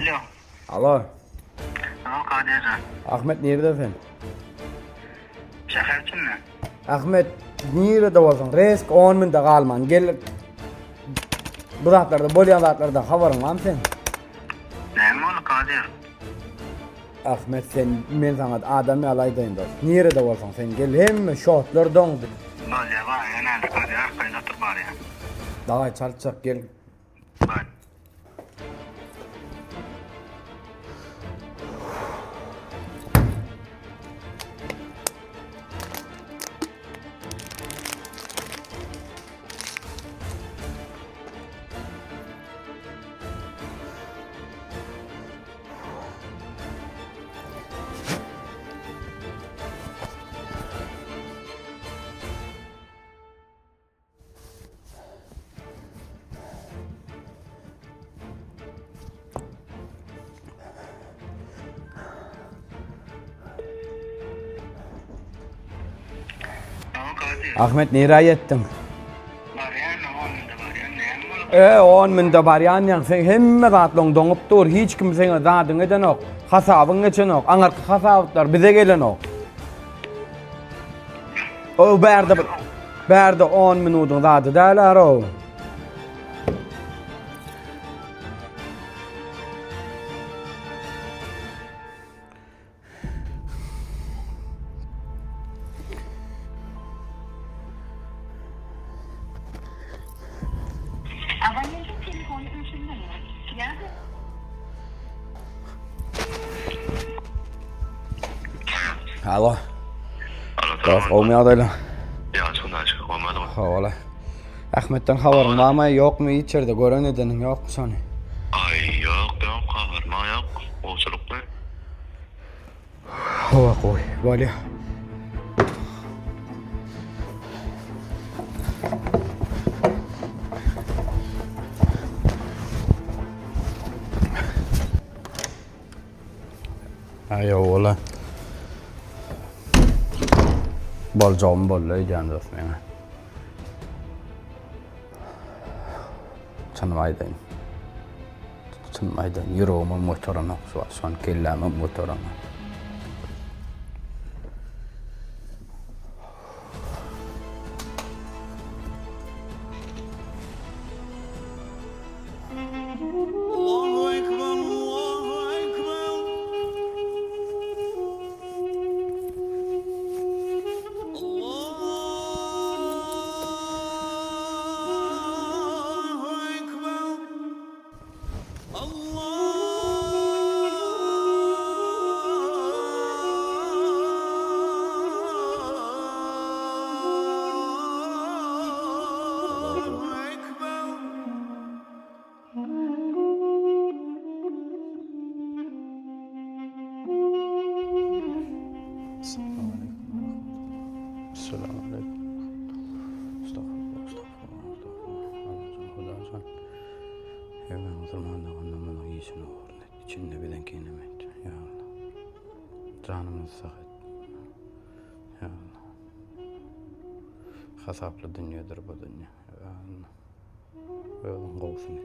Alo. Alo. Alo Kadirjan. Ahmet nirede sen? Şäher içinde. Ahmet nirede bolsaň resk 10 minde galman gel. Bu zatlarda bolýan zatlardan habaryň barmy sen? Näme boldy Kadir? Ahmet sen men saňa adam ýaly aýdaýyn dost. Nirede bolsaň sen gel hemme şotlar doňdy. Bolýa barýan häzir Kadir arkaýyn otur barýan. Daway çaltjak gel. Bar. Ahmet nirä ýetdiň? Barýan, on münde barýan. Näme bolup? E, on münde barýan ýaň, sen hemme zatlaň doňup dur, hiç kim seňe zadyň edenok, hasabyň geçenok, aňyrky hasabatlar bize gelenok. O bärde bir bärde 10 minutyň zady däl aro. Abonentin telefony öçürilmeýär ýa-da. Alo. Dost, gowmy ýagdaýlar? Ýagşy Hudaýa şükür, gowmy? Hawa. Ahmetden habaryň barmy, ýokmy? Hiç ýerde gören edeniň ýokmy şony? Aý, ýok, ýok, habarym ýok. Gowçulykmy? Hawa, gowy. Bolýa. Aý ola. Boljagym boldy öýdýän dost meňe. Çynymy aýdaýyn. Çynymy aýdaýyn, ýüregimem göterenok şu wagt, şony kellämem göterenok. İçinde biziňkinem et. Ýa Allah. Janymyzy sag et. Ýa Allah. Hasaply dünýedir bu dünýe. Ýa Allah. Özüň gowusyny.